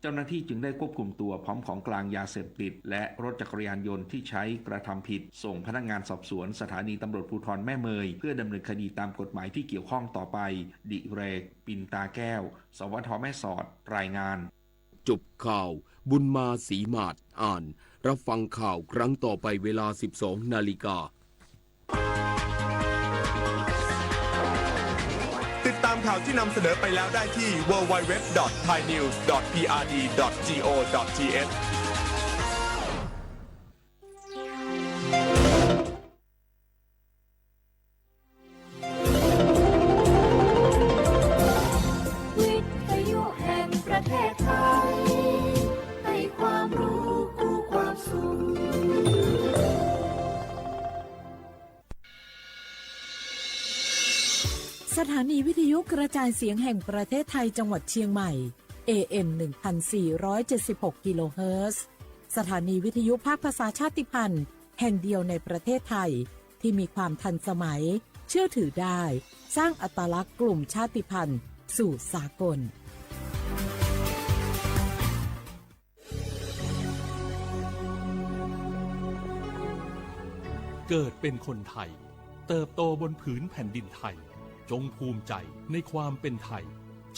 เจ้าหน้าที่จึงได้ควบคุมตัวพร้อมของกลางยาเสพติดและรถจักรยานยนต์ที่ใช้กระทำผิดส่งพนักงานสอบสวนสถานีตำรวจภูธรแม่เมยเพื่อดำเนินคดีตามกฎหมายที่เกี่ยวข้องต่อไปดิเรกปินตาแก้วสวท.แม่สอดรายงานจบข่าวบุญมาศรีมาศอ่านรับฟังข่าวครั้งต่อไปเวลา 12 นาฬิกาติดตามข่าวที่นำเสนอไปแล้วได้ที่ www.thainews.prd.go.th วิทยุแห่งประเทศไทยให้ความรู้คู่ความสุขสถานีวิทยุกระจายเสียงแห่งประเทศไทยจังหวัดเชียงใหม่ AM 1476 กิโลเฮิรตซ์สถานีวิทยุภาคภาษาชาติพันธุ์แห่งเดียวในประเทศไทยที่มีความทันสมัยเชื่อถือได้สร้างอัตลักษณ์กลุ่มชาติพันธุ์สู่สากลเกิดเป็นคนไทยเติบโตบนผืนแผ่นดินไทยจงภูมิใจในความเป็นไทย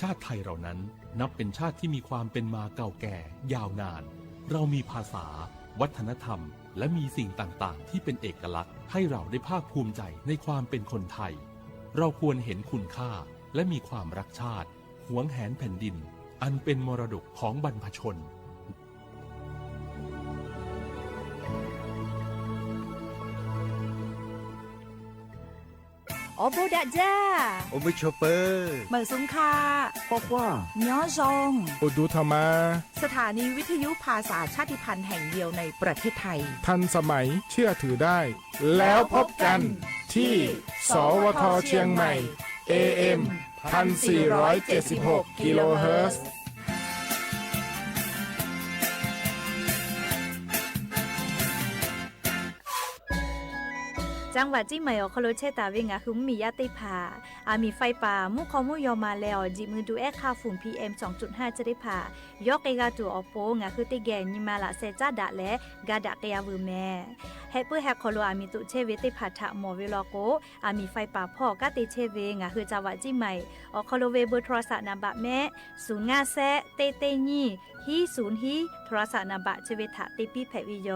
ชาติไทยเรานั้นนับเป็นชาติที่มีความเป็นมาเก่าแก่ยาวนานเรามีภาษาวัฒนธรรมและมีสิ่งต่างๆที่เป็นเอกลักษณ์ให้เราได้ภาคภูมิใจในความเป็นคนไทยเราควรเห็นคุณค่าและมีความรักชาติหวงแหนแผ่นดินอันเป็นมรดกของบรรพชนโอบูดะจ้าโอมิโชเปอร์เหมือซุงคาปอกว่าย้อจงโอดูธรรมาสถานีวิทยุภาษาชาติพันธุ์แห่งเดียวในประเทศไทยทันสมัยเชื่อถือได้แล้วพบกันที่สวท.เชียงใหม่ AM 1476 กิโลเฮิรตซ์จังหวัดจิ้งใหม่อคโลเชตาเวงาคือมียาติผาอามีไฟป่ามุขมุยอมาแล้วจิมือดูแอคาฝุ่น PM 2.5 จะได้ผายกเอกาตัวอโปงาคือติแกนิมาละเซจ้าดะและกาดะเกียวแม่เฮปื้อแฮคโลอามีตุเชเวติผาทะหมอเวลโกอามีไฟป่าพ่อกะติเชเวงาคือจังหวัดจิ้งใหม่อคโลเวเบอร์โทรศัพท์นับะแม่ศูนย์งาแซเตเตยี่ฮีศูนย์ฮีโทรศัพท์นับะเชเวทะติปีแผวิโย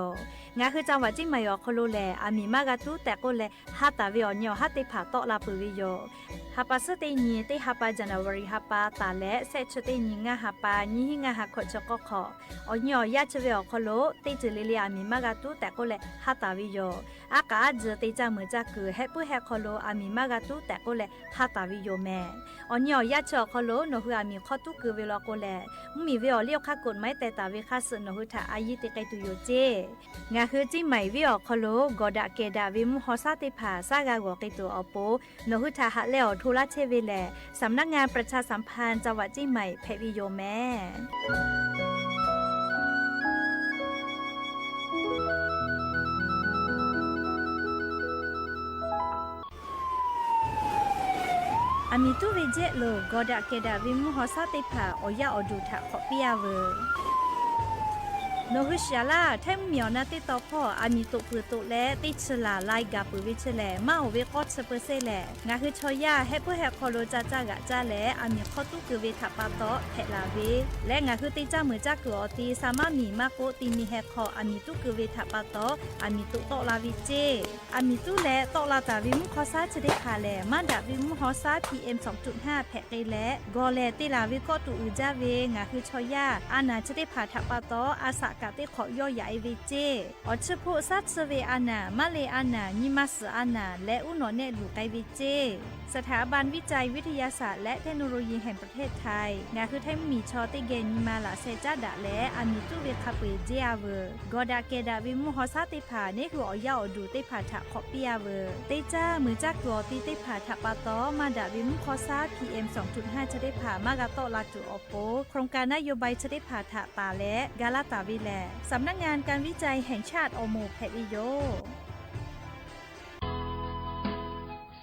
งาคือจังหวัดจิ้งใหม่อคโลแลอามีมากะตุแต่ก็แลฮัตตาวิอญอฮัตติผาตอลาปุวิโยฮัปาสเตญีเตฮัปาจันวรีฮัปาตาและเซชเตญีงาฮัปาญีหิงาฮักขจกขออญอยะเชเวอคโลเตจเลเลอามีมากะตุแต่ก็แลฮัตตาวิโยอากาจเตจามือจักคือเฮปุเฮคโลอามีมากะตุแต่ก็แลฮัตตาวิโยแม่อญอยะเชอคโลโนหุอามีขอตุคือเวลาโกแลมีเวอเลียวคากดไม้แต่ตาเวคาสโนหุทาอายิติไกตุโยเจงาคือจิ้งใหม่วิอคโลกอดะเกดาวิมฮอซาติผาซากากอเกตัวอโปโนหุทาหะเลวทุระเชเวแลสำนักงานประชาสัมพันธ์จังหวัดจิ้งใหม่เพวิโยแม่อามิตุเวเจโลกอดะเกดาวิมฮอซาติผาออยะอดูทะขอเปียเวโนหุชาลาเทมเมียวนาติตอพ่ออามีตุปือตุและติชลาไลกาปือวิชแลมาเวกอดสเปเซแลงาคือชอยาเฮปุเฮคอโลจาจากะจาแลอามีข้อตุคือเวทปาตอเทลาเวและงาคือติจ้ามือจ้าคืออตีสามารถมีมาโกติมีเฮคออามีตุคือเวทปาตออามีตุตอลาวิเจอามีตุและตอลาตาวิมคอซาชเดคาแลมาดาวิมฮอซา PM 2.5 แพเกและกอแลติลาวิกอตุอุจาเวงาคือชอยาอานาชเดผาทปาตออาสากะติขอย่อใหญ่เวเจอชโพซัตเวอานามาเลอานานิมัสอานาและอุนอเนลูไกเวเจสถาบันวิจัยวิทยาศาสตร์และเทคโนโลยีแห่งประเทศไทยงาคือไทยมีชอติเกนิมาลาเซจาดะและอามิตุเวคาเปเจอาเวกอดาเกดาวิมุฮอซาติผานี่คืออยาอดูติผาทะขอเปียเวเตจ้ามือจักกอติติผาทะปาตอมาดาวิมุฮอซา PM 2.5 จะได้ผามากาโตลาจูอโปโครงการนโยบายจะได้ผาทะตาและกาลาตาวิแลสำนักงานการวิจัยแห่งชาติโอโมเพวิโย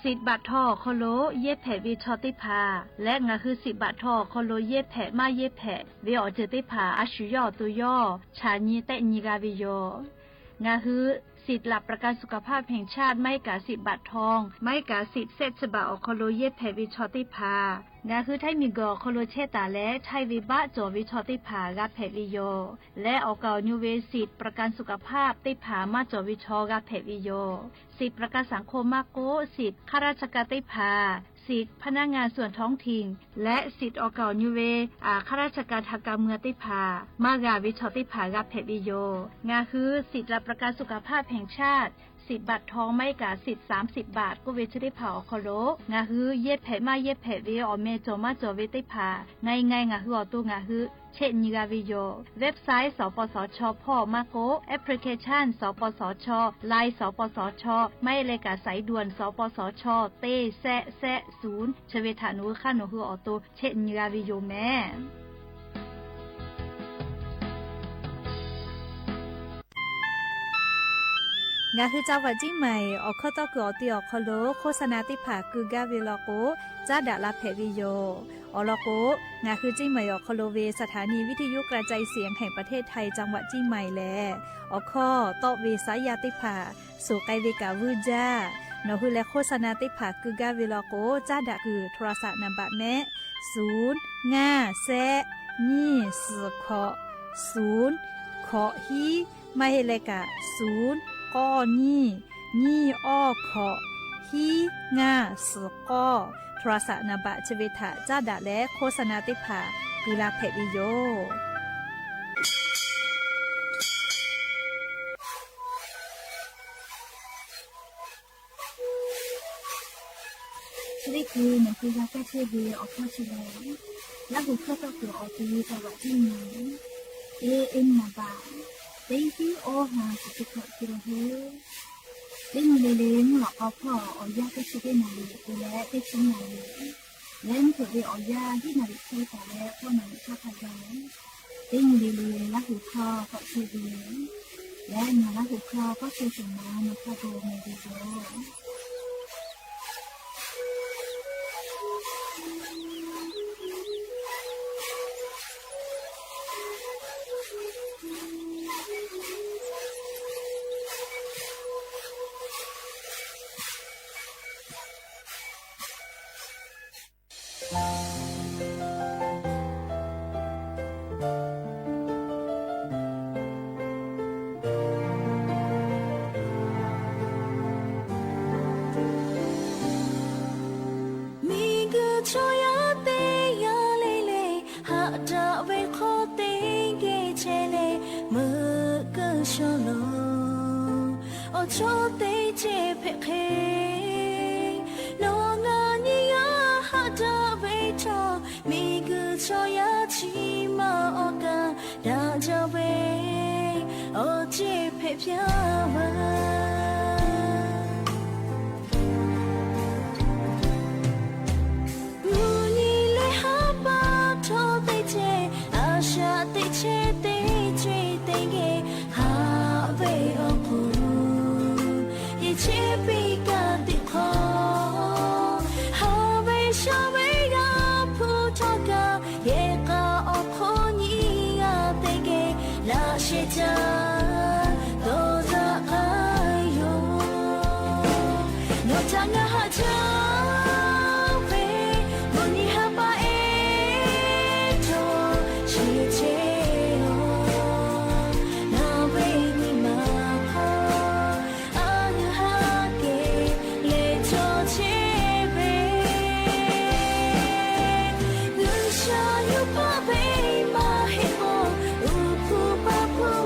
สิทธิ์บัตรทอคโลเย็บแผวิชอติภาและงาคือสิทธิ์บัตรทอคโลเย็บแผมาเย็บแผวิออเจติภาอาชุยอตัวยอชานีเตนีกาวิโยงาคือสิทธิ์หลักประกันสุขภาพแห่งชาติไม่กาสิทธิ์บัตรทองไม่กาสิทธิ์เซชบะอคโลเย็บแผวิชอติภางาคือไทยมีกอคโลเชตาและไทยวิบะจอวิชอติภารับแผวิโยและออกเกานิเวสิทธิ์ประกันสุขภาพติภามาจอวิชอรับแผวิโยสิทธิประกันสังคมมาโกสิทธิข้าราชการติภาสิทธิพนักงานส่วนท้องถิ่นและสิทธิออกเก่านิเวอาข้าราชการทางการเมืองติภามากาวิชอติภารับเพวิโยงาคือสิทธิรับประกันสุขภาพแห่งชาติสิทธิบัตรทองไม่กาสิทธิ์30 บาทก็เวชได้เผาคโลงาฮือเย็บแผมาเย็บแผเวอเมโจมาโจเวติภาไงไงงาฮืออตูงาฮือเช่นนิกาวิโยเว็บไซต์สปสชพ่อมาโกแอปพลิเคชันสปสชไลน์สปสชไม่เลยกาสายด่วนสปสชเตแซะแซะ0ชเวทานุข้าหนูฮือออโตเช่นนิกาวิโยแม่งาคือเจ้าวัดจิ้งใหม่ออกข้อต่อเกือตีออกคโลโฆษณาติผาคือกาเวลโกจ้าดาลาเพวิโยอลโกงาคือจิ้งใหม่ออกคโลเวสถานีวิทยุกระจายเสียงแห่งประเทศไทยจังหวัดจิ้งใหม่แลออกข้อตอเวสายาติผาสู่ไกเวกาวืจ้าโนคือและโฆษณาติผาคือกาเวลโกจ้าดาคือโทรศัพท์นัมบะแม่0งาแซนี่สขอ0ขอฮีไม่เลกะ0ก้อนี่นี่อ้อขอฮีงาสก้อโทรศัพท์นับะชเวทะจ้าดาและโฆษณาติผากุลาเพวิโยนี่คือหนังสือยาแก้เชวีออกข้อชิโลและหูข้อต่อตัวออตีจังหวัดที่นี้เอเอ็นนับะเต็งที่โอหาสิบหกกิโลเฮเต็งเลเลงหลอกเอาพ่อออยาก็ชิได้นาลีและได้ชิ้นนาลีเล่นถือได้ออยาที่นาลีใช้แต่และพ่อนาลีชาพยองเต็งเลเลและหูคอก็ชีวีและนาละหูคอก็ชีสมานาคาโบเมดิโย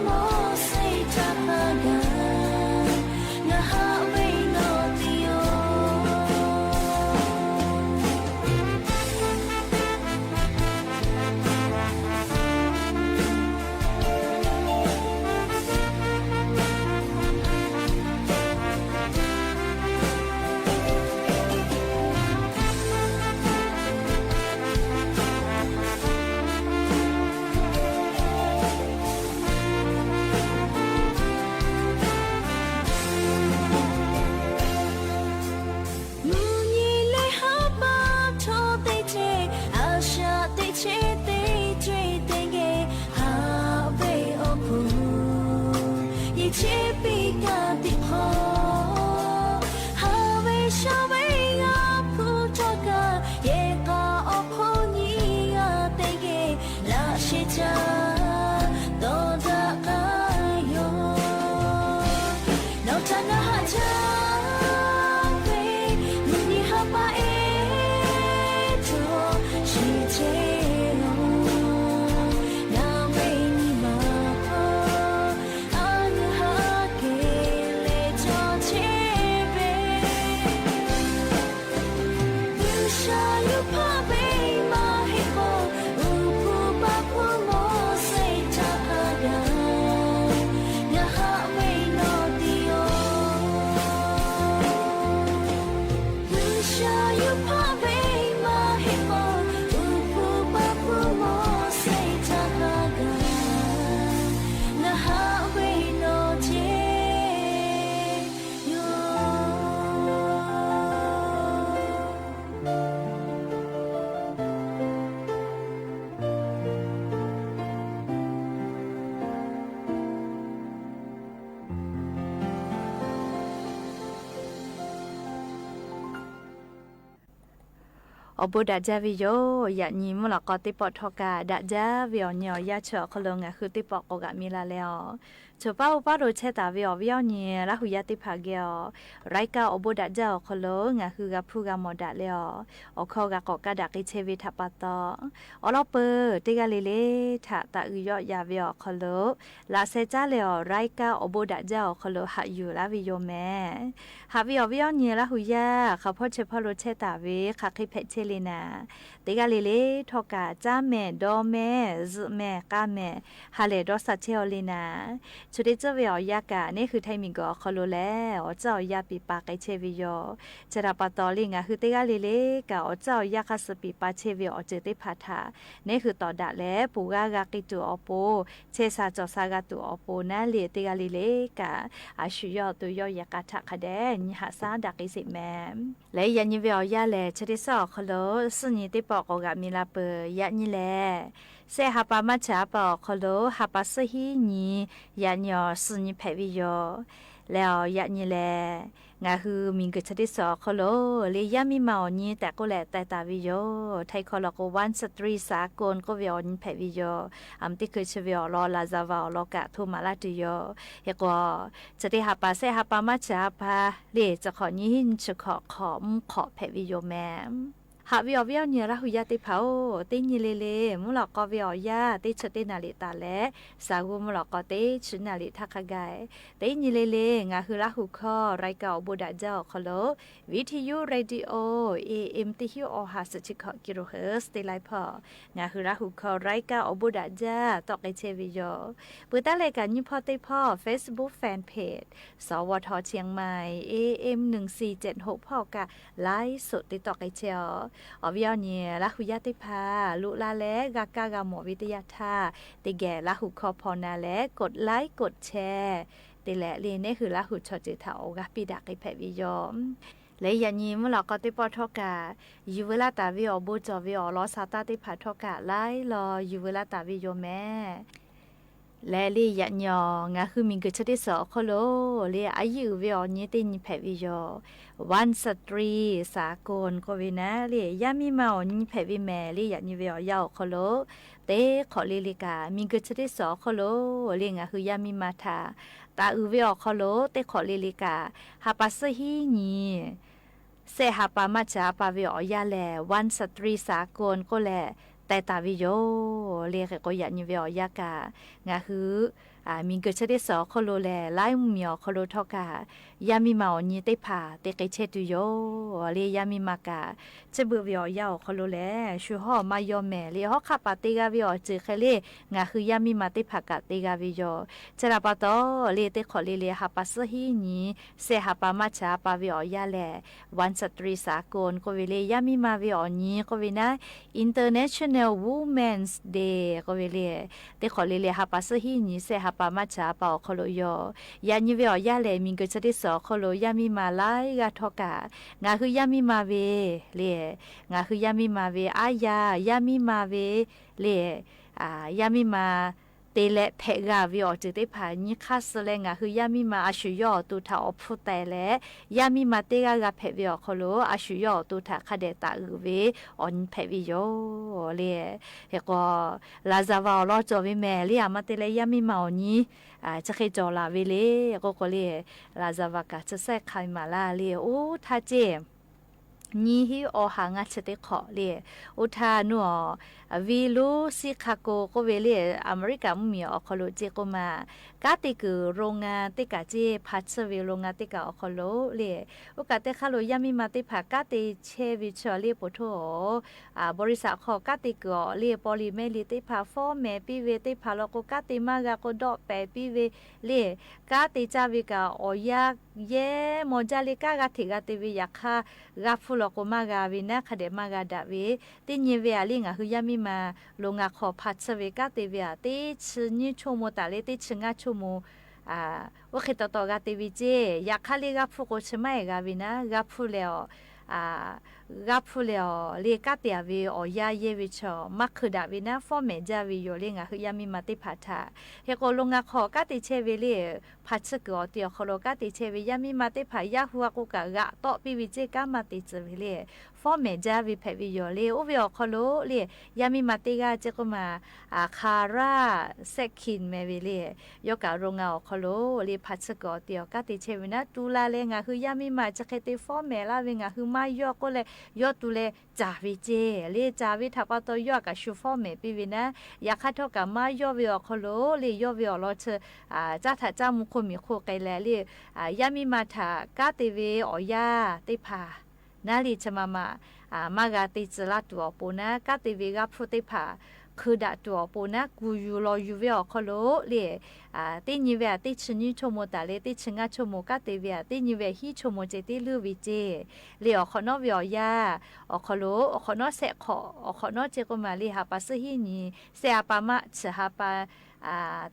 我。อบูดาจาวิโยอยากยิ้มหลอกก็ติปอทอกาดาจาวิโอเนียยาเฉอคลงอ่ะคือติปอกกะมีลาแล้วชป้าอุปาโรเชตาวิโอวิโอเนียละหุยาติภาเกอไรกาอบูดาจาคลงอ่ะคือกะพูกะมอดาแล้วอคอกะกอกะดากิเชวิทัปตออลอเปติกะเลเลทะตะอุยอยาวิโอคลลาเซจาเลอไรกาอบูดาจาคลหะอยู่ละวิโยแมหะวิโอวิโอเนียละหุยาขะพ่อเชพ่อโรเชตาวิขะคิเพเชเลนาติกะเลเลทอกะจ้าแม่ดอแม่ซแม่กะแม่ฮาเลดอสัเชอเลนาชุดเจ้าวิโอยากะนี่คือไทยมิงก็คโลแล้วเจ้ายาปีปากไอเชวิโยจะรับปตอลิงอ่ะคือเตกะเลเลกะเจ้ายาคาสปีปาเชวิโอเจติพาทานี่คือต่อดะและปูกากะกิตูอโปเชซาจอซากะตูอโปนะเลเตกะเลเลกะอาชุยอตุยอยากะทะคะเดนิหาซาดะกิสิแม่และยันนิวิโอยาเลชดิซอคโลสนิติปอกกะมิลาเปยะนิเลเซฮาปามาชาปอคโลฮาปาสหีนียะญอสนิเพวิโยแล้วยะนิเลงาคือมิงกะชดิสอคโลเลยะมีเมานีแต่ก็แลแต่ตาวิโยไทยคอลกวันสตรีสากลก็วิออนเพวิโยอัมติคือชวิอลอลาซาวาลอกะทุมาลาติโยเฮกว่าจะได้หาปาเซหาปามาชาพาเลจะขอนี้หินจะขอขอมขอเพวิโยแม่หาวิอวิอเนี่ยละหุยาติเผาติญเลเลมุหลอกก็วิอยาติชตินาลิตาและสาวุมุหลอกก็ติชนาลิทักกายติญเลเลงาคือละหุข้อไรเก่าบุดาเจ้าคโลวิทยุเรดิโอเอเอ็มติฮิโอหาสจิขอกิโลเฮิร์สติไลพองาคือละหุข้อไรเก่าบุดาเจ้าตอกไอเชวิโยปืตาเลกันยี่พ่อติพ่อ Facebook Fanpage สวทเชียงใหม่ AM 1476พ่อกะไลฟ์สดติดต่อไอเชียวอวิอเนี่ยละหุยาติพาลุลาและกากากาหมอวิทยาธาติแก่ละหุคอพอนาและกดไลค์กดแชร์ติแหละเรียนนี่คือละหุชอจิตาโอกะปิดักไอแพวิยอมและอย่างนี้เมื่อเราก็ติปอทอกะอยู่เวลาตาวิอบูจอวิอลอซาตาติผาทอกะไล่รออยู่เวลาตาวิโยแม่และลี่ยะยองะคือมีกึชดิสอคโลเลียอายุวิอนี้ตินแผวิโยวันสตรีสากลก็วินะเลียยามีเมานี่แผวิแม่เลียนี่วิอยาวคโลเตขอลิลิกามีกึชดิสอคโลเลียงะคือยามีมาทาตาอือวิอคโลเตขอลิลิกาฮาปัสหีนีเซฮาปามาจาปาวิอยาแลวันสตรีสากลก็แลแต่ตาวิโยเรียกก็อยากนิวิอยากะงาคือมีเกิดชะได้สอคโลแลไล่เมียวคโลทอกะยามีเมานี่เตผาเตไกเชตุโยเรียยามีมากะจะเบื่อวิอยาวคโลแลชูฮอมายอแม่เรียฮอคาปาเตกาวิอจือเคเลงาคือยามีมาเตผากะเตกาวิโยจะระปะตอเรียเตขอเลเลหาปัสหีนี่เสหาปามาชาปาวิอยาแลวันสตรีสากลก็วิเลยามีมาวิอนี้ก็วินะ International Women's Day ก็วิเลเตขอเลเลหาปัสหีนี่เสหาปามาชาปอคโลโยยานิเวยาเลมิงก็จะได้สอคโลยามีมาไลกาทอกะงาคือยามีมาเวเลงาคือยามีมาเวอายายามีมาเวเลยามีมา เตและเพกาวิออจือได้ผานี่คาสเลงะคือยามีมาอาชุยอตูทาอพูแต่และยามีมาเตกะเพวิอคโลอาชุยอตูทาคาเดตาอือเวออนเพวิโยเลเฮก็ลาซาวาลอจอวิแมเลียมาเตเลยามีมาอนี่จะเคยจอลาเวเลก็ก็เลลาซาวากะจะใส่ไขมาลาเลโอทาเจนี่ฮิอหางาเชติขอเลอุทานัววีลูซิคาโกก็เวเลอเมริกามีอคโลเจก็มากาติคือโรงงานติกาเจพัชเวโรงงานติกาอคโลเลโอกาสเตคาโลยามีมาติผากาติเชวิชเลปโทบริษัทขอกาติกอเลปอลิเมลิติผาฟอแมปิเวติผาลโกกาติมากาโกดอแปปิเวเลกาติจาวิกาออยาเยมอจาลิกากาติกาติวิยาคากาฟุลโกมากาวินะคเดมากาดาเวติเนเวอลิงาคือยามีมาโรงงานขอพัชเวกาติเวติชนิชโมตาเลติชงาชโมว่าเคตตอกาติวิเจยาคาลิกาฟุโกชไมกาวินะกาฟุเลอ กาพูเลอเลกาเตียวิออยาเยวิชอมักคือดาวินะฟอเมจาวิโยเลงะคือยามีมาติผาทาเฮโกลงะขอกาติเชวิเลพัชกอเตียคโลกาติเชวิยามีมาติผายาหัวกุกะกะตอปิวิเจกามาติจวิเลฟอเมจาวิเพวิโยเลอุวิอคโลเลยามีมาติกาเจกมาคาราเซคินเมวิเลยกะโรงะคโลเลพัชกอเตียกาติเชวินะตูลาเลงะคือยามีมาจะเคติฟอเมลาวิงะคือมายอก็เลยอตุเลจาวิเจเลจาวิทัปตอยอกะชูฟอเมปิวินะยาคาทกะมายอวิอคโลเลยอวิอลอเชจ้าถาจ้ามุคมีโคไกแลเลยามีมาถากาติเวออยาติผานาลีชมามามากาติจลาตัวปูนะกาติเวกาพุติผาคือดะตัวปูนะกูอยู่รออยู่เวอคโลเลตินิเวติชนิชโมตาเลติชงะชโมกาติเวตินิเวหิชโมเจติลือวิเจเลอคอนอเวยยาอคโลอคอนอเสขออคอนอเจกมาเลหาปัสหินีเสอาปามะชหาปา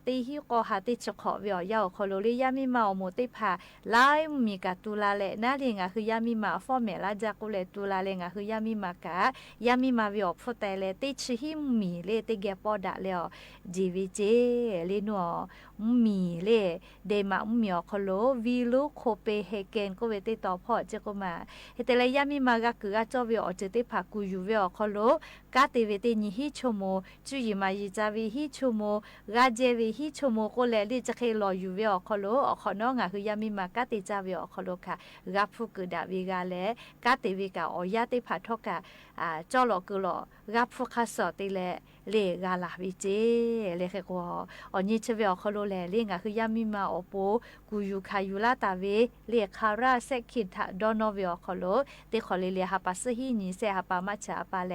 ตีฮิโกหาติชขอเวียาคโลเลยามีมาโมติผาลายมีกาตุลาเลนาเรงะคือยามีมาฟอเมลาจากุเลตุลาเลงะคือยามีมากะยามีมาเวียพแต่เลติชหิมีเลติเกปอดะเลอจีวีเจเลนัวมีเลเดมามีอคโลวีลูโคเปเฮเกนก็เวติต่อพอเจกมาเฮเตเลยามีมากะคือกะจอเวียอเจติผากูอยู่เวียคโลกาติเวตินิหิชโมจุยมายิจาวิหิชโมกาเจวิหิชโมโกเลลิจะเคลออยู่เวียคโลอคอนองะคือยามีมากะติจาเวียคโลค่ะรับผู้กึดาวิกาเลกาติวิกาออยาติผาทกะจอลอกุลอรับผู้คาสอติเลเลกาลาวิเจเลเคกวออนี่เชเวียคโลเลเลงะคือยามีมาอโปกูอยู่คายูลาตาเวเลคาราเซคิทะดอนอเวียคโลเตขอเลเลหาปัสหินีเซหาปามาชาปาเล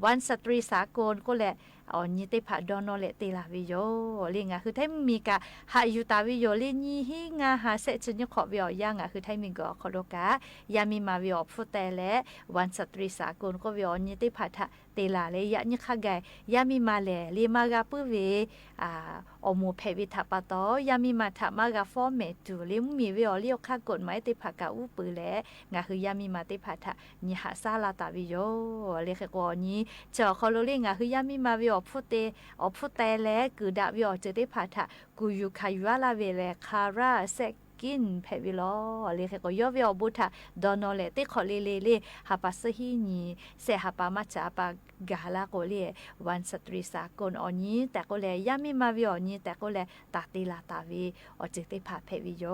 วันสตรีสากลก็เลอ๋อนี่เตผาดอนอเลเตลาวิโยเลงะคือไทมีกะหาอยู่ตาวิโยเลนี่หิงาหาเซชนิขอวิอยางะคือไทมีกะขอโลกะยามีมาวิอพูแต่และวันสตรีสากลก็วิอนี่เตผาทะเตลาเลยะนี่ค่ะแกยามีมาเลเลมากะปื้อเวอโมเพวิทาปะตอยามีมาทะมากะฟอเมตูเลมีวิอเลียวค่ะกฎหมายเตผากะอูปือแลงะคือยามีมาเตผาทะนี่หาซาลาตาวิโยเลค่ะกอนี่จอขอโลเลงะคือยามีมาวิอพูเตอพูแต่แลคือดาวิอเจเตผาทะกูอยู่คายูลาเวเลคาราเซกินเพวิลอเลเคก็ยอวิอบุทะดอนอเลติขอเลเลเลหาปัสหินีเสหาปามาจาปากาลาโกเลวันสตรีสากลอนี้แต่ก็เลยามีมาวิอนี้แต่ก็เลตาติลาตาวีอจิติผาเพวิโย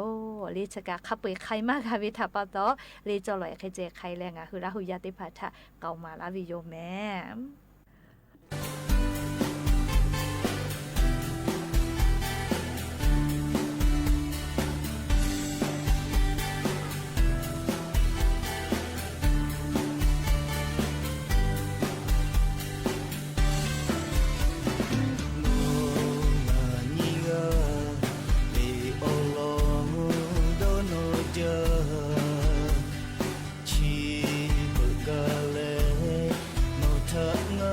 เลชกะขับไปใครมากค่ะวิทาปะตอเลจอลอยเคเจใครแรงอ่ะคือราหุยาติผาทะเกามาลาวิโยแม่ Chi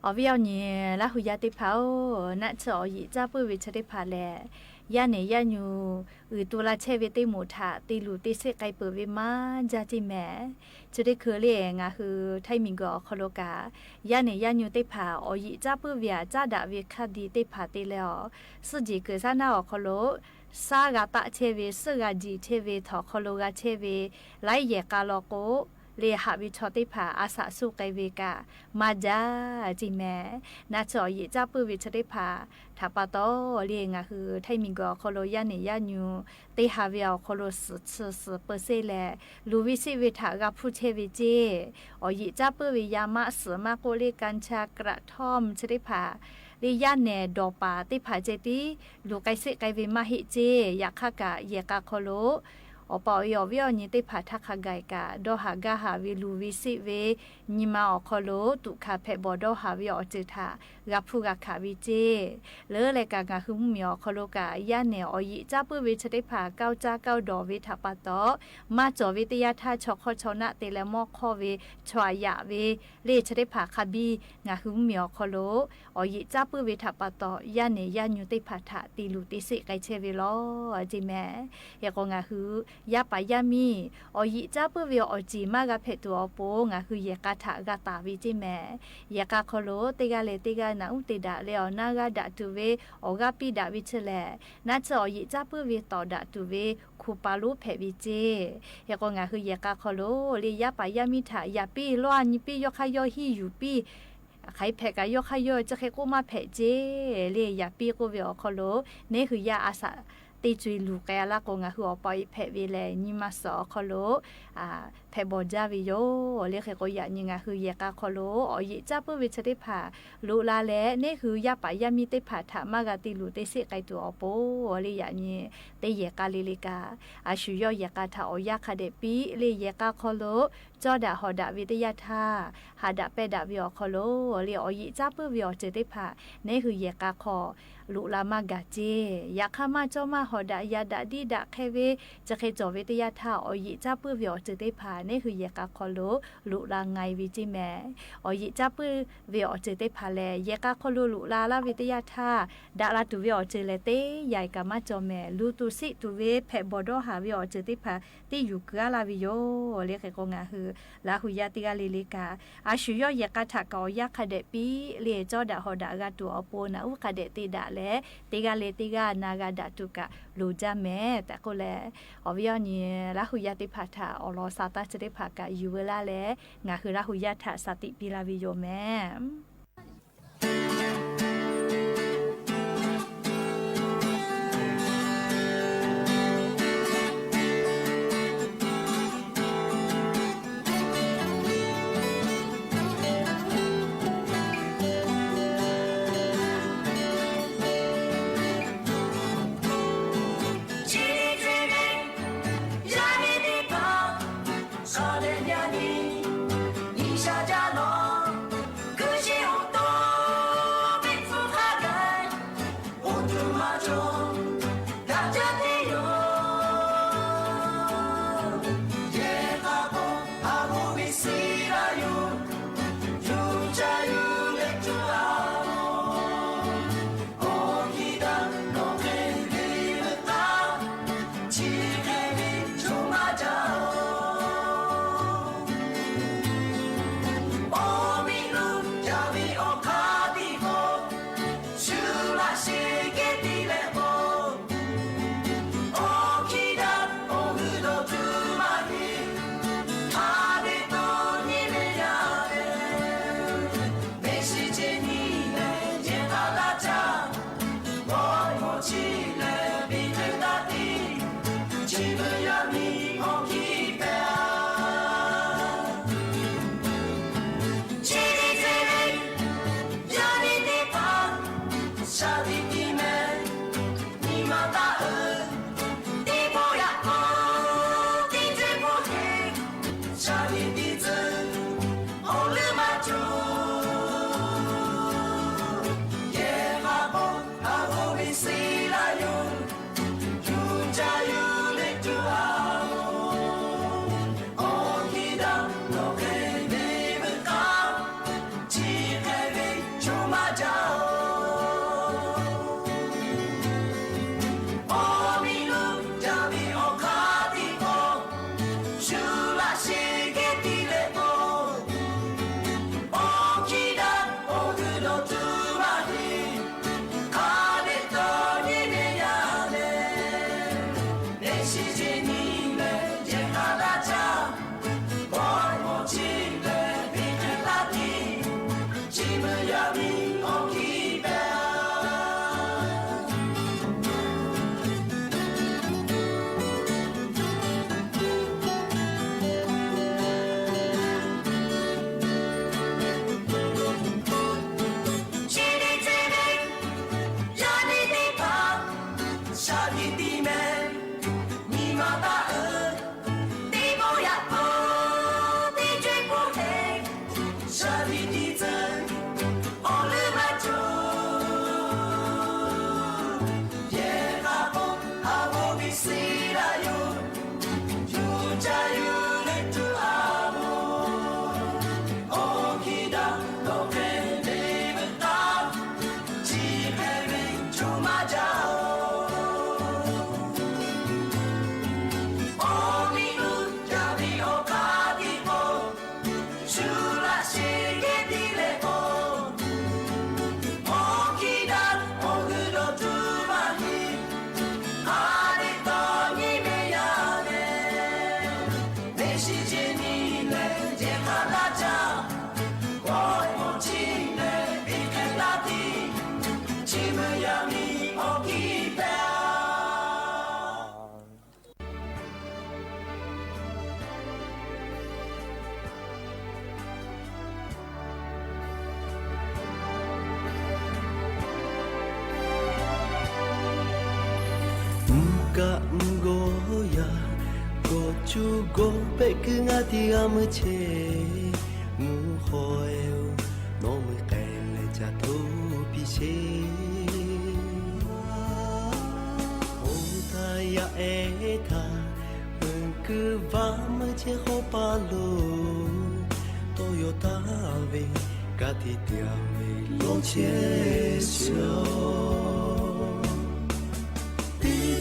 อวิเอาเนี่ยละหุยาติเผาณเฉอหยีจ้าปุ้ยวิชติผาแลยาเนี่ยยาญูอือตัวละเชเวติหมูถาตีลูติเสไกเปิดเวมาจาจิแม่จะได้คือเรียงอ่ะคือไทยมิงก็คโลกายาเนี่ยยาญูติผาอหยีจ้าปุ้ยเวียจ้าดาเวคดีติผาติแล้วสุจิเกิดซานาอคโลสากาตะเชเวสกาจีเชเวทอคโลกาเชเวไลเยกาโลโกเลหะวิชอติผาอาสะสุไกเวกามาจาจิแม่นาจอยิจ้าปืวิชติผาถาปะโตเลียงะคือไทมิงกอโคโลยาเนยาญูเตหาเวียวโคโลสสสเปอร์เซแลลูวิสิวิถากะผู้เชวิเจอยิจ้าปืวิยามะสมาโกเลกัญชากระท่อมชติผาลียาเนดอปาติผาเจติลูไกเสไกเวมาหิเจยะคะกะเยกะโคโลอปอยอวิอนิติผาทักขไกกะดอหากะหาวิลูวิสิเวนิมาอคโลตุคาเพบดอหาวิอจิทากะพุกะขาวิเจเลอเลกะกะหึมมีอคโลกะยะเนอยิจ้าปุวิชติผาเก้าจ้าเก้าดอวิทปะตอมาจอวิตยาทาชอคชนะเตละมอคอเวชวายะเวเลชติผาคบีงะหึมมีอคโลอยิจ้าปุวิทปะตอยะเนยะญุติผาทะติลุติสิไกเชเวลอจิแมยะกงะหือยะปะยะมีอยิจ้าปุเวอจีมากะเพตัวโปงะคือยะกะทะกะตาวิจิแมยะกะคโลเตกะเลเตกะนะอุเตดะเลอนากะดะตุเวอกะปิดะวิเชเลนะจอยิจ้าปุเวตอดะตุเวคูปาลุเพวิเจยะกงะคือยะกะคโลเลยะปะยะมิทะยะปีลอนิปียอคายอหิอยู่ปีใครแพ้กะยอคายอจะใครกูมาแพ้เจเลยยะปีกูเวอคโลเนคือยะอาสะตีจุยลูกแกละกงะหัวปอยแพวิเลนิมาสอคโลแพบอจาวิโยเรียกก็ยะนิงะคือยะกะคโลอยิจ้าปุวิชติผาลูลาแลนี่คือยะปะยะมีติผาถามากะติลูติสิไกตัวอโปเลยะนี่เตยะกะลิลิกาอาชุยอยะกะทาอยะคะเดปีเลยยะกะคโลจอดะหอดะวิทยาธาหาดะเปดะวิอคโลเรียอยิจ้าปุวิอเจติผานี่คือยะกะคอลุลามากะเจยะคะมาจอมาหอดะยะดะดีดะเคเวจะเคจอวิทยาธาอยิจ้าปุวิอเจติผานี่คือยะกะคอโลลุลาไงวิจิแมอยิจ้าปุวิอเจติผาแลยะกะคอโลลุลาลาวิทยาธาดะลาตุวิอเจเลเตใหญ่กะมาจอแมลูตุสิตุเวแพบอดอหาวิอเจติผาติอยู่เกลาวิโยเรียกกงะคือ ลาหุยาติกาลิลิกาอาชุยอยกะทะกอยะคะเดปีเลจอดะหอดะกะตัวอโปนะอุคะเดติดะเลติกาเลติกานากาดะตุกะลูจะแม่แต่ก็แลอวิยอนีลาหุยาติภาทาอลอซาตาจะได้ภากะยูเวลาเลงาคือลาหุยาทะสติปิลาวิโยแม่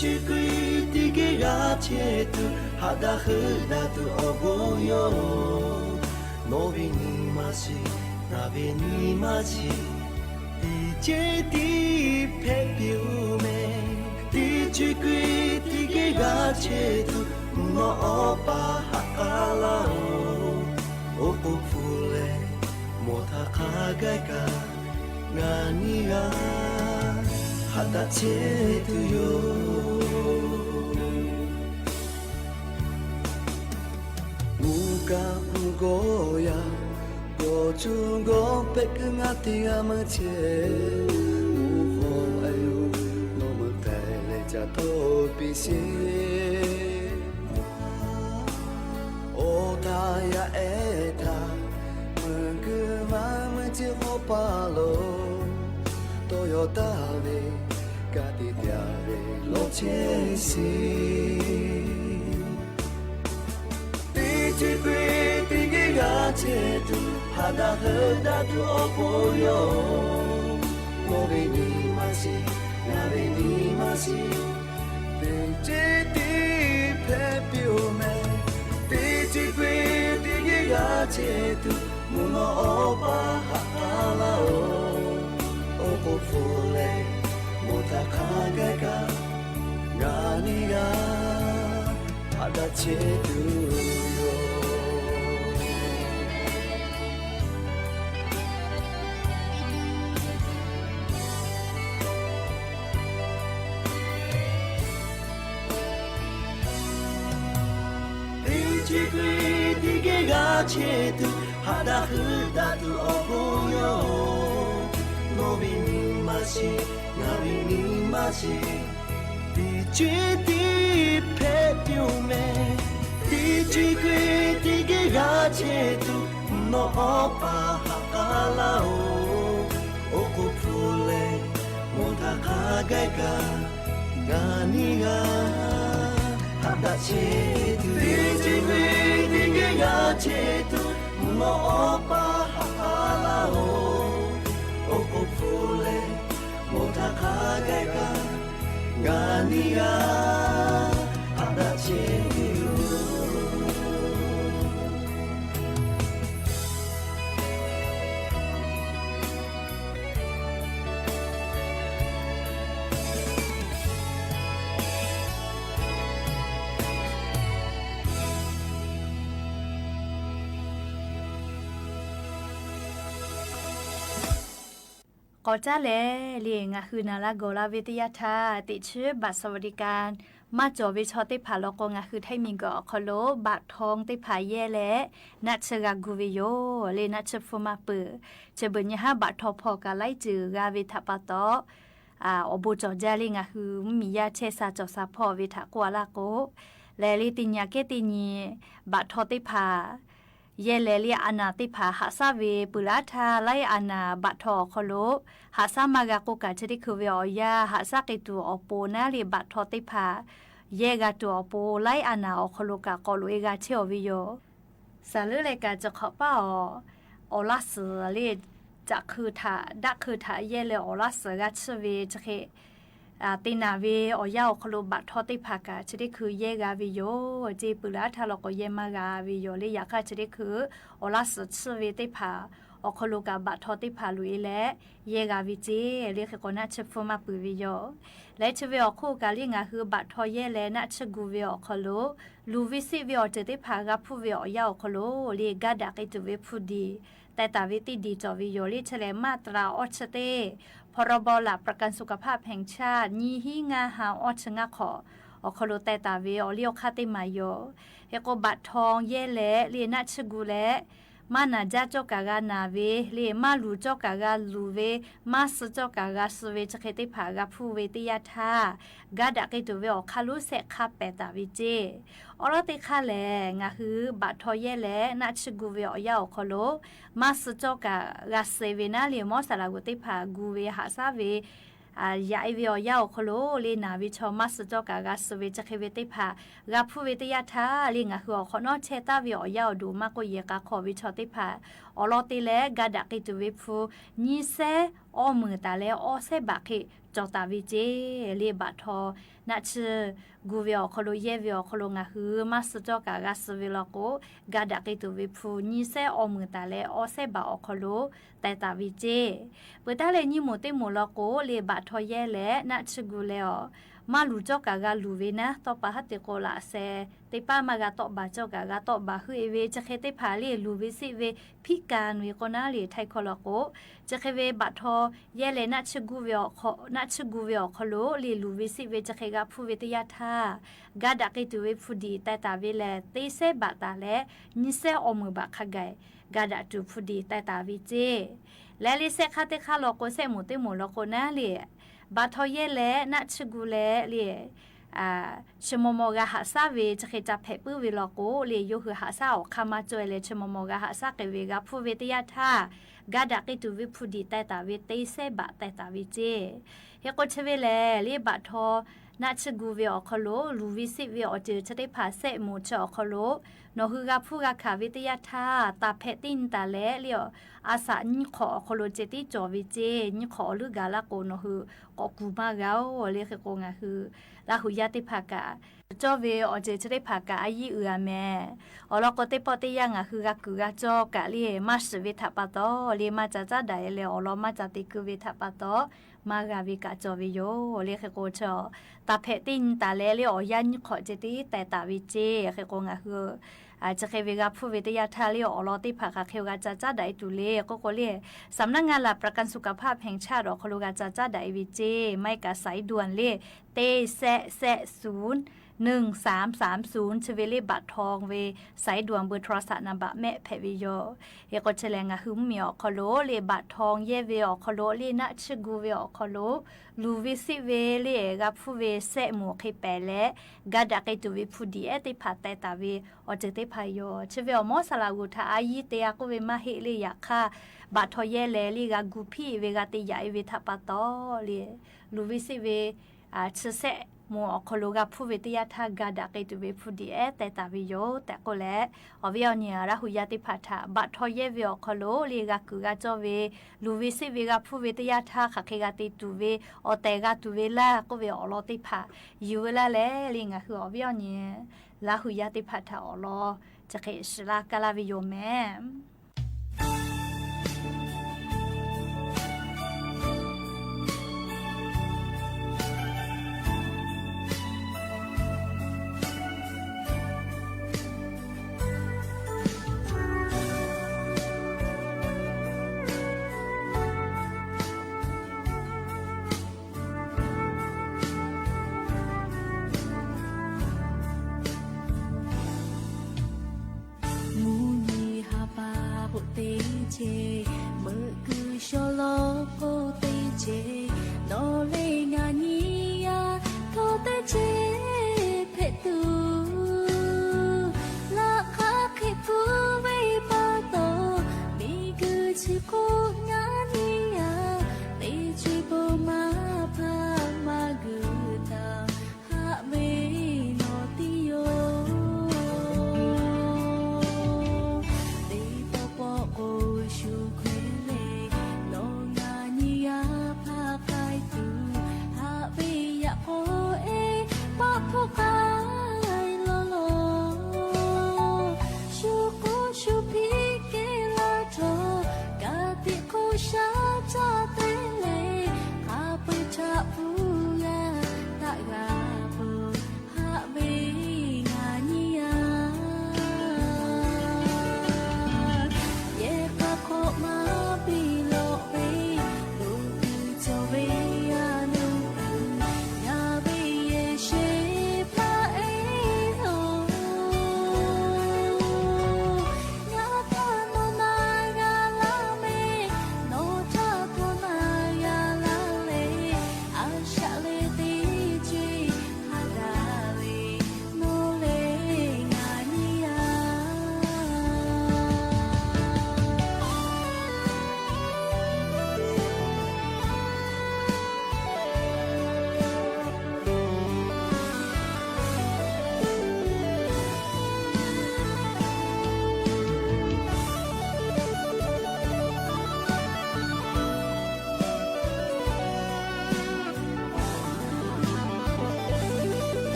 这归的个个切图哈达赫达图哦不哟，诺比尼玛西那比尼玛西，地切地佩表妹，地区规地给个切图诺欧巴哈卡拉哦，哦不弗雷莫塔卡盖嘎，那尼亚哈达切图哟。 고야 고중고 백응아티가 마체 우호아요 너무 달래자 도비시 오타야 에타 문그마무지 호파로 도요타베 가디디아베 로체시 地哈达赫达图欧波哟，我为你马西，那为你马西，地这地佩表妹，地这归地个切图，木诺欧巴哈拉哦，欧波弗雷，莫塔卡盖嘎，嘎尼嘎，哈达切图哟。 切图哈达赫达图欧波哟，诺比尼玛西，那比尼玛西，地区地佩表妹，地区归地给个切图诺欧巴哈卡拉哦，欧古普雷莫塔卡盖嘎，嘎尼嘎哈达切图，地区归。 切图诺欧巴哈拉哦，欧古弗雷莫塔卡盖嘎，嘎尼亚哈达切图。 ก็จ้าเลเลียงอะคือนาลาโกลาวิทยาทาติชื่อบัตรสวัสดิการมาจอวิชอติผาลกงอะคือไทยมิงก็คโลบัตรทองติผาเยและนัชกากูวิโยเลนัชฟุมาปืจะเบิ่ญหาบัตรทอพอกาไลจือกาวิทปะตออโบจอจาเลงอะคือมียาเชซาจอซาพอวิทะกัวลาโกแลลิติญาเกติญีบัตรทอติผาเยเลลีอานาติผาหาซาเวปุลาทาไลอานาบัตทอคโลหาซามากะโกกะชะดิคือเวอยาหาซากิตัวอโปนาลีบัตทอติผาเยกะตัวอโปไลอานาอคโลกะกอโลเอกะเชอวิโยสาลือเลกะจะขอป้าออลาสเลจะคือถาดักคือถาเยเลออลาสกะชเวจะเคตินาเวออยาวคโลบัตทอติภากาชะดิคือเยกาวิโยเจปุลาทาลกเยมากาวิโยเลยอยากชะดิคืออลาสชเวติภาอคโลกาบัตทอติภาลุยและเยกาวิเจเรียกกนะชฟมาปุวิโยและชเวอโคกาลีงาคือบัตทอเยและนะชกูเวอคโลลูวิซิเวอเจติภากาผู้เวอยาวคโลเรียกาดักอิตเวพูดีแต่ตาวิติดีจอวิโยลิเฉลมาตราอชเตพรบหลักประกันสุขภาพแห่งชาติยีหิงาหาอชงะขออคโลแต่ตาเวอเลียวคาติมาโยเฮโกบัตทองเยเลเลียนะชกูเลมานาจาจกากานาเวเลมาลูจกากาลูเวมาสจกากาสเวจเคติภากาภูเวติยาธากาดะเกตุเวอคาลุเสคาเปตาวิเจอรติคาเลงะฮือบัตทอเยเลนะชกูเวอยาอคโลมาสจกากาเซเวนาเลมอสลากุติภากูเวหาซาเวยาไอเวียยาวคโลเลนาวิชอมัสจอกากาสเวจะเคเวติภากาผู้เวติยาทาเลงะหัวขอนอเชตาเวียยาวดูมากกเยกาขอวิชอติภาอลอติเลกาดักกิตุเวฟูนีเซอมือตาเลอเซบักเข จอกตาวิเจเลบะทอนะชื่อกูเวอคโลเยเวอคโลงาฮือมาสจอกากาสเวลโกกาดะเกตุวิพูนิเซอมือตาเลอเซบะอคโลแต่ตาวิเจเปตาเลนิโมเตโมลโกเลบะทอเยเลนะชื่อกูเลอมาลูจอกากาลูเวนะตอปะหะเตโกละเซเตปามากาตอบาจอกากาตอบาฮือเอเวจะเคเตผาเลลูเวสิเวพิการเวกนาเลไทคอลโกจะเคเวบะทอเยเลนะชกูเวอคอนะชกูเวอคอโลเลลูเวสิเวจะเคกาพูเวตยาทากาดะเกตุเวฟูดีแต่ตาเวเลเตเซบะตาเลนิเซอมือบะคะไกกาดะจูฟูดีแต่ตาเวเจและเลเซคาเตคาโลโกเซหมูเตหมูโลโกนะเลบาทอเยเลนะชกูเลเลชมโมกะหาซาเวจะเคจับเพปื้อเวลโกเลโยคือหาซาออกคามาจอยเลชมโมกะหาซาเกเวกะพูเวตยาทากาดะเกตุวิพูดีแต่ตาเวเตเซบะแต่ตาเวเจเฮโกชเวเลเลบาทอนะชกูเวอคโลลูวิสิเวอเจอชะได้ผาเซโมชอคโลโนคือกะพูกะขาวิตยาทาตาเพตินตาเลเลียวอาสานิขอคโลเจติจอวิเจนิขอลือกาละโกโนฮือกอกูมาเกาเลเคโกงะฮือลาหุยาติภากะจอเวอเจชะได้ผากะอายีเอือแม่อลอกเตปอเตยังะคือกะกูกะจอกะเลมาสเวทะปะตอเลมาจาจาไดเลอลอมาจาติกูเวทะปะตอมากาวิกะจอวิโยเลเคโกชอตาเพตินตาเลเลอยันขอเจติแต่ตาวิเจเคโกงะฮืออาจจะเคเวกาผู้วิทยาทาเลออลอติภาคาเคกาจาจาไดตุเลก็โกเลสำนักงานหลักประกันสุขภาพแห่งชาติอคโลกาจาจาไดวิเจไม่กะสายด่วนเลเตแซแซ0 1330ชเวเลบัตรทองเวสายด่วนเบอร์โทรศัพท์นำบะแม่เพวิโยเฮก็เฉลงะหึมเมียคโลเลบัตรทองเยเวอคโลเลนะชกูเวอคโลลูวิสิเวเลกับผู้เวเซหมูเคแปเลกาดะเกตุวิผู้ดีเอติผาแต่ตาเวอเจเตพายโยชเวอมอสลากุทาอายีเตียกเวมาเฮเลยะคาบัตรทอเยเลลีกากุพี่เวกาติยาเวทะปะตอเลลูวิสิเวอาชเซมัวคโลกาผู้วิทยาทากาดะเกตุเวผู้ดีเอแต่ตาวิโยแต่ก็และอวิอเนียราหุยาติภัทะบัดทอเยเวอคโลเลกากุกาจอเวลูวิสิเวกาผู้วิทยาทาขะเคกาติตุเวอแต่กาตุเวลาก็เวอลอติภาอยู่เวลาแลเลงะคืออวิอเนียราหุยาติภัทะอลอจะเคสลากาลาวิโยแม่ มูนีฮาปา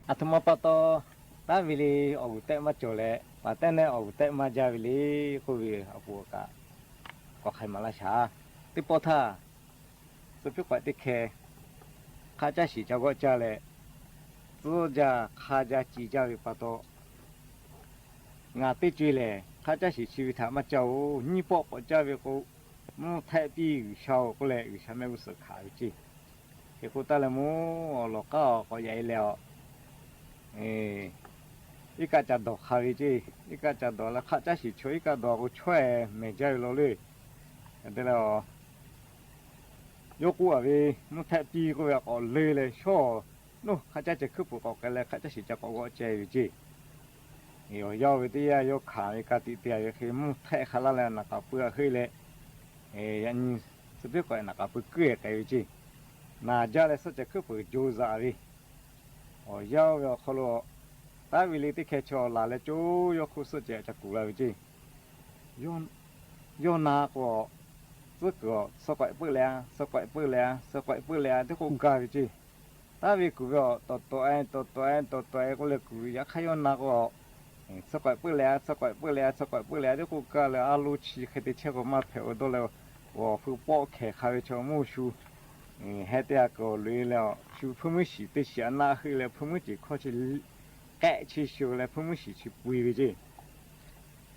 阿他妈巴多，达维里哦带嘛走嘞，巴丹呢哦带嘛加维里，后边阿布个，我开马来西亚，对波他，这边快的开，卡加西加国家嘞，自家卡加几家的巴多，俺对住嘞，卡加西去他妈叫你包国家的个，木太比小过来有下面不是卡的，结果到了木老高个也了。哎，一个家多好一点，一个家多了，卡家是吹一个多个吹，没家有落嘞，对了，有股啊喂，木太低个要搞累嘞，小，喏，卡家就去不搞个嘞，卡家是只搞个这一点，有要的呀，有卡一个地点，有去木太哈啦嘞，那个不要去嘞，哎，你这边个那个不贵个一点，那家嘞是只去不就是啊喂。哦，要要好了，大卫里的开车拿来就要苦时间就过来去，用用那个这个十块不两，十块不两，十块不两的好搞去。大卫股票到到哎到到哎到到哎过来股也还有那个，十块不两，十块不两，十块不两的好搞了，阿鲁奇还得吃个马票到了，我会包开还有叫木梳。还得个累了，就喷木洗的洗那后来喷木就靠去改去修来喷木洗去背回去，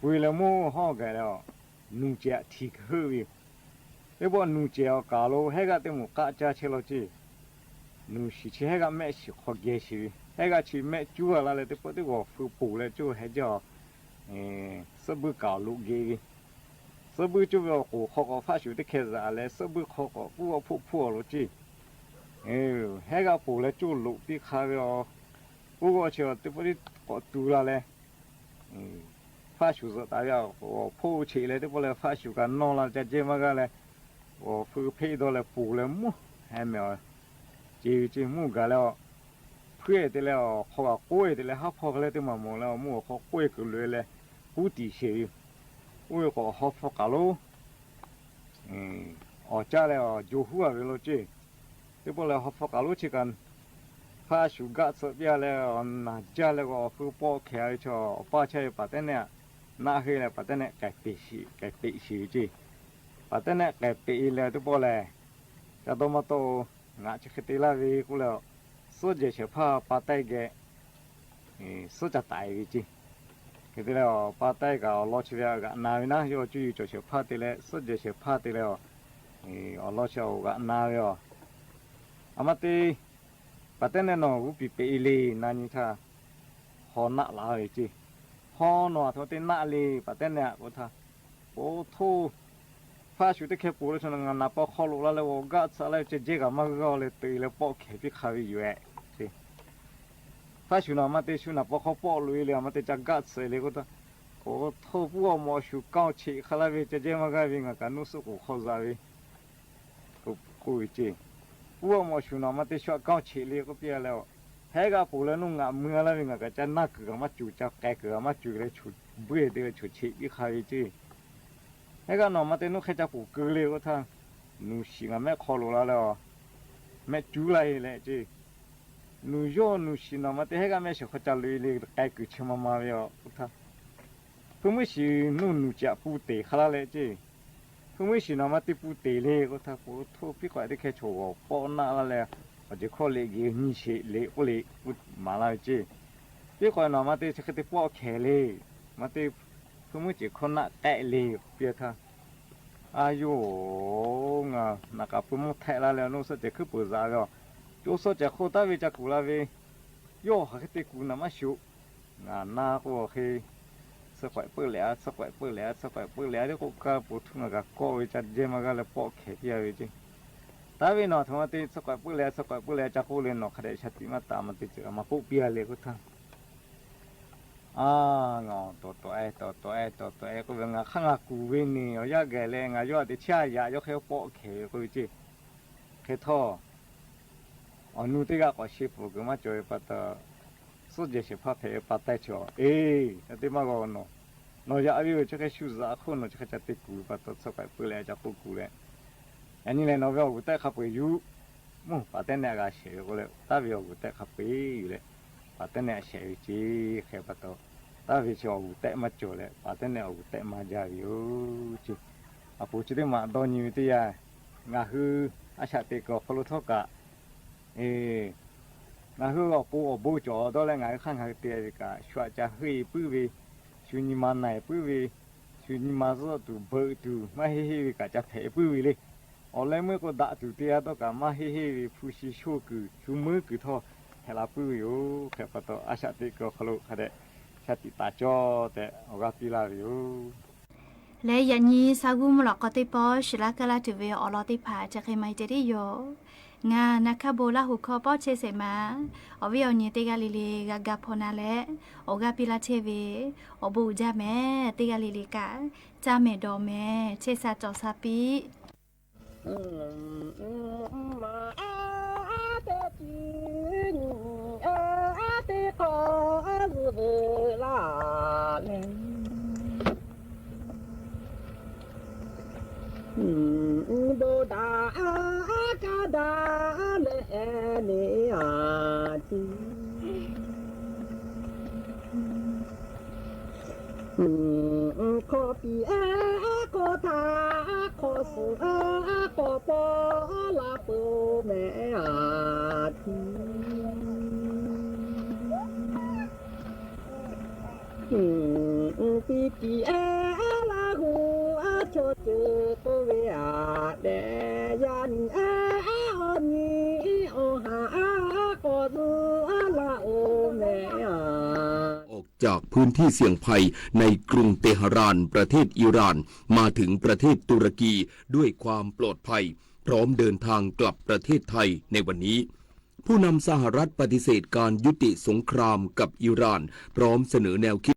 背了么好个了，农家提后边，那不农家搞了那个的么嘎家去了去，农洗去那个买洗好给洗，那个去买猪啊那来的不得我补了就还叫，是不搞路给。设备就要好好个发修的开始啊来，设备好个不要破破了去。哎呦，那个破了就路比卡了，不过去对不对？搞多了嘞。发修是大家我破起来都不来发修个弄了再这么个嘞，我分配到了破了木还没有，就这木个了，破的了，好个贵的了，还破个了都没没了，木好贵个来了，不低些。我个好复杂咯，哦，家了哦，就户啊，为了这，这不来好复杂咯，去干，发暑假这边了，那家了个不包开cho，包起把的呢，拿回来把的呢，改必须改必须这，把的呢改必了都不来，这多么多，俺就去对了为过了，手机就怕把带个，手机带回去。给了把带个老去了个，那那要注意就是怕的嘞，手机是怕的了，老去个那哟，阿妈的，把的那喏，我比比哩，那你看，好那哪一句，好喏，他的那里把的那我他，我头，发修的开玻璃上那那包好路了嘞，我刚才来这这个嘛个嘞，对了包开比开远。发修那么得修那包好包累了，么得加嘎子那个的，我头不毛修刚起，后来为这这么个为我干弄是我好啥为，不过这，不毛修那么得修刚起那个别了，还个不了弄啊没了为我个在那个嘛就叫改个嘛就来出不也得出去一下这，那个那么得弄还叫不够嘞，我操，弄西俺没考虑了了，没煮来了这。努要努西那么的那个没是好家累累改个吃妈妈了，我操！不么是努努家不对，哈啦嘞这，不么是那么的不对嘞，我操！我头别怪的开车我包那了嘞，我就考虑个你去累不累不嘛了这，别怪那么的这个的包开嘞，么的不么就靠那改嘞，别他。哎呦，啊，那个不么太了了，弄说这可不咋了。就说这好大位这过来位，哟还得过那么小，啊那个嘿，吃块不了，吃块不了，吃块不了的个个不通那个高位这这么个来包开的位置，大位呢他妈的吃块不了，吃块不了，这过来呢还得吃点嘛大嘛的这个嘛不必来个他。啊，我多多哎，多多哎，多多哎，个我看啊古位呢，我要个嘞，我要的吃呀，要还包开个位置，开套。哦，努这个搞媳妇，个嘛就会把它，自己是怕赔把带去哦。哎，那对嘛个喏，喏家阿有这个修子啊，可能这个家对古把它出来不来家不古嘞。哎，你来那边我带卡不有，么把带那个写过来，大表我带卡不有嘞。把等那手机开不到，大为小五带嘛走了，把等那五带嘛加油去，啊不记得嘛到你的呀，我去阿下这个葫芦头个，哎，我去我不我不做到了，我看看这个学家会不会，学你妈奶不会，学你妈是都不都，嘛嘿嘿个家赔不会嘞。我来每个大酒店都干嘛嘿嘿呼吸小狗，小猫狗头，还拉不哟，还不到阿下这个好路，还得下地大脚的，我个比拉哟。 และอย่างนี้สากุมหลอกก็ติปอชลากะลาติเวอลอติผาจะเคยไม่เจริโยงานะคะโบลาหุคอปอเชเสมาอวิอญเตกะลิเลกะกะพอนาเลอกะปิลาเชเวอบูจาเมเตกะลิเลกะจาเมดอเมเชซาจอซาปิ 可比可他可是可波拉不美啊！比比拉古阿丘就不为啊的呀你啊你哦哈个子拉欧美啊。 ออกจากพื้นที่เสี่ยงภัยในกรุงเตหะรานประเทศอิหร่านมาถึงประเทศตุรกีด้วยความปลอดภัย พร้อมเดินทางกลับประเทศไทยในวันนี้ ผู้นำสหรัฐปฏิเสธการยุติสงครามกับอิหร่าน พร้อมเสนอแนวคิด